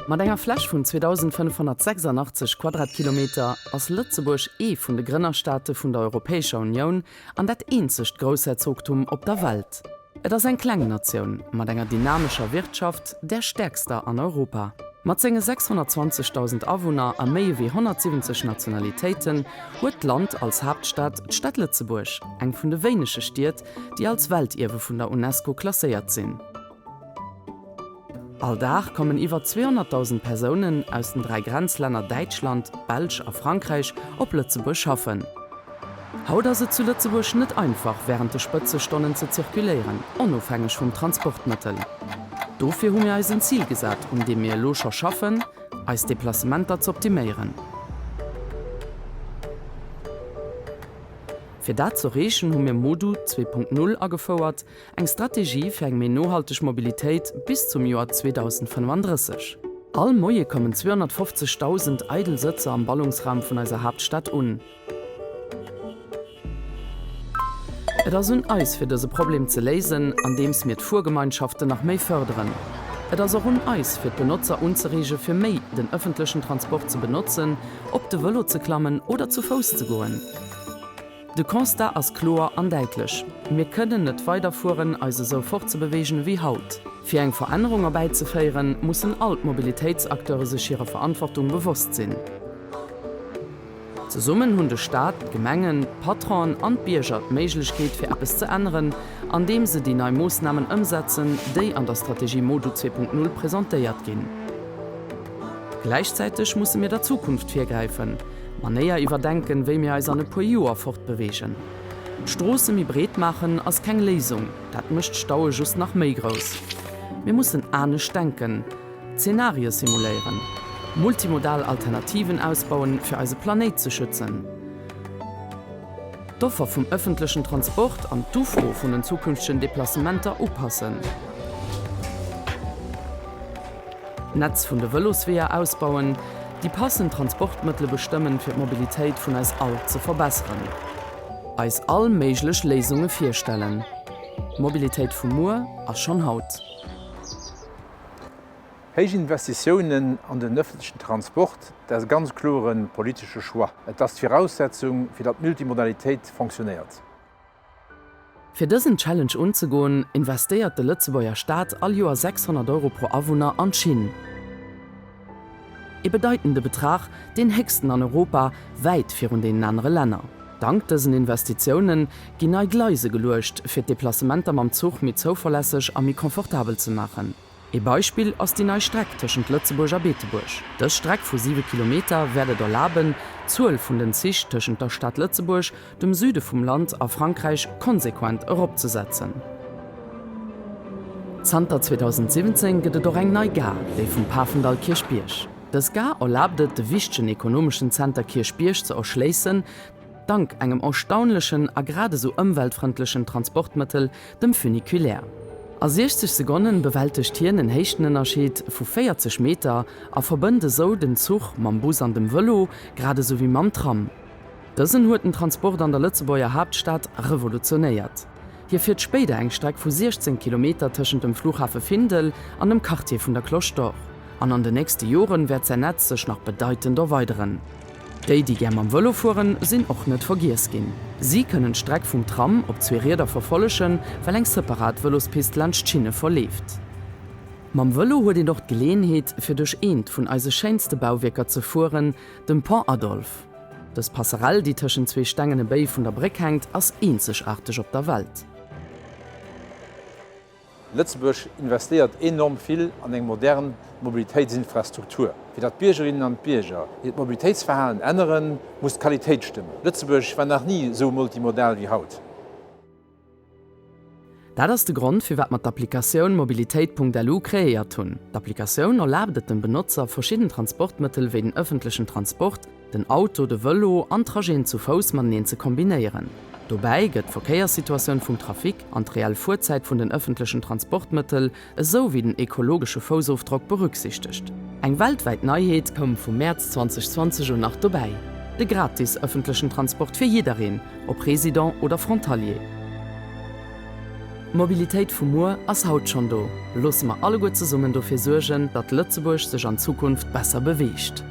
Mat enger Fläch vun 2.586 Quadratkilometer ass Lëtzebuerg ee vun de Grënnerstaate vun der Europäescher Unioun an dat eenzegt Groussherzogtum op der Welt. Et ass eng kleng Natioun mat enger dynamescher Wirtschaft, där stäerkster an Europa. Mat senge 620.000 Awunner a méi ewéi 170 Nationalitéiten huet d'Land als Haaptstad d'Stad Lëtzebuerg, eng vun de wéinege Stied, déi als Weltierwe vun der UNESCO klasséiert sinn. All Dag kommen iwwer 200.000 Persounen aus den 3 Grenzlänner Däitschland, Belsch a Frankräich op Lëtzebuerg schaffen. Haut ass et zu Lëtzebuerg net einfach wärend de Spëtzestonnen ze zirkuléieren, onofhängeg vum Transportmëttel. Dofir hu mir eis en Zil gesat, un deem mir elo scho schaffen, eis Deplacementer z'optiméieren. Fir dat z'erreechen hu mir MoDu 2.0 agefouert, Eng Strategie fir eng méi nohalteg Mobilitéit bis zum Joer 2035. All Moie kommen 250.000 eidel Sëtzer am Ballungsraum vun eiser Haaptstad un. Et ass un eis fir dëse Problem ze léisen, andeems mir d'Fuergemeinschaften nach méi fërderen. Et ass och un eis fir d'Benotzer unzereege fir méi den ëffentlechen Transport ze benotzen, op de Vëlo ze klammen oder zu Fouss ze goen. De Constat ass kloer an däitlech, Mir kënnen net weiderfueren, eis esou fortzebeweegen ewéi haut. Fir eng Verännerung erbäizeféieren, mussen all d'Mobilitéitsacteure sech hirer Verantwortung bewosst sinn. Zesummen hunn de Staat, d'Gemengen, d'Patronen an d'Bierger d'Méiglechkeet fir eppes ze änneren, andeem se déi nei Moossnamen ëmsetzen, déi an der Strategie MoDu 2.0 presentéiert ginn. Gläichzäiteg musse mir der Zukunft virgräifen, d'Manéier iwwerdenken, wéi mir eis an e puer Joer fortbeweegen. D'Stroosse méi breet maachen ass keng Léisung, dat mécht d'Staue just nach méi grouss. Mir mussen anescht denken, Zenarie simuléieren, multimodal Alternativen ausbauen, fir eise Planéit ze schützen, d'Offer vum ëffentlechen Transport an d'Ufro vun den zukünftegen Deplacementer upassen. D'Netz vun de Vëlosweeër ausbauen, déi passend Transportmëttele bestëmmen, fir d'Mobilitéit vun eis all ze verbesseren. Eis all méiglech Léisunge virstellen. D'Mobilitéit vu muer ass schonn haut. Héich Investitiounen an den ëffentlechen Transport, dat ass e ganz kloere politesche Choix. Et ass d'Viraussetzung, fir datt d'Multimodalitéit fonctionnéiert. Fir dësen Challenge unzegoen, investéiert de Lëtzebuerger Staat all Joer 600 Euro pro Awunner an d'Schinn. Ee bedeitende Betrag, deen héchsten an Europa, wäit virun deenen anere Länner. Dank dësen Investitioune ginn nei Gleise geluecht, fir d'Deplacementer mam Zuch méi zouverlässeg a méi confortabel ze maachen. Ee Beispill ass déi nei Streck tëschent Lëtzebuerg a Beetebuerg. Dës Streck vu 7 Kilometer wäert et erlaben, d'Zuel vun den Zich tëschent der Stad Lëtzebuerg, dem Süde vum Land a Frankräich konsequent eropzesetzen. Zanter 2017 gëtt et och eng nei Gare, déi vum Pafendall Kierchbierg. Dës Gare erlaabt et, de wichtegen ekonomeschen Zenter Kierchbierg ze erschléissen, dank engem erstaunlechen a grad esou ëmweltfrëndlechen Transportmëttel, dem Funiculaire. A 60 Sekonnen bewältegt hien en Héichtenënnerscheed vu 40 Meter a verbënnt esou den Zuch mam Bus an dem Vëlo, grad esou wéi mam Tram. Dësen huet den Transport an der Lëtzebuerger Haaptstad revolutionéiert. Hie fiert spéider eng Streck vu 16 Kilometer tëschent dem Flughafe Findel an dem Quartier vun der Cloche d'Or. An an den nächste Joren wäert säin Netz sech nach bedeitend erweideren. Déi, déi gär mam Vëlo fueren, sinn och net vergiess ginn. Si kënnen d'Streck vum Tram op zwee Rieder verfollegen, well eng separat Vëlospist laanscht d'Schinne verleeft. Mam Vëlo huet een och d'Geleeënheet, fir duerch eent vun eise schéinste Bauwierker ze fueren, dem Pont Adolphe. Dës Passerell, déi tëschent zwee stengene Béi vun der Bréck hänkt, ass eenzegaarteg op der Welt. Lëtzebuerg investéiert enorm vill an eng modern Mobilitéitsinfrastruktur. Fir datt d'Biergerinnen an d'Bierger hiert Mobilitéitsverhalen änneren, muss d'Qualitéit stëmmen. Lëtzebuerg war nach ni esou multimodal wéi haut. Dat ass de Grond, firwat mer d'Applikatioun Mobilitéit.lu kreéiert hunn. D'Applikatioun erlaabt et dem Benotzer, verschidden Transportmëttel wéi den ëffentlechen Transport, den Auto, de Vëlo an Trajeten zu Fouss mateneen ze kombinéieren. Dobäi gëtt d'Verkéierssituatioun vum Trafic an d'reell Fuerzäit vun den ëffentlechen Transportmëttel esou wéi den ekologesche Foussofdrock berücksichtegt. Eng weltwäit Neiheet koum vum Mäerz 2020 un nach dobäi, de gratis ëffentlechen Transport fir jiddereen, ob Resident oder Frontalier. D'Mobilitéit vu muer ass haut schonn do. Loosse mer alleguer zesummen dofir suergen, datt Lëtzebuerg sech an Zukunft besser beweegt.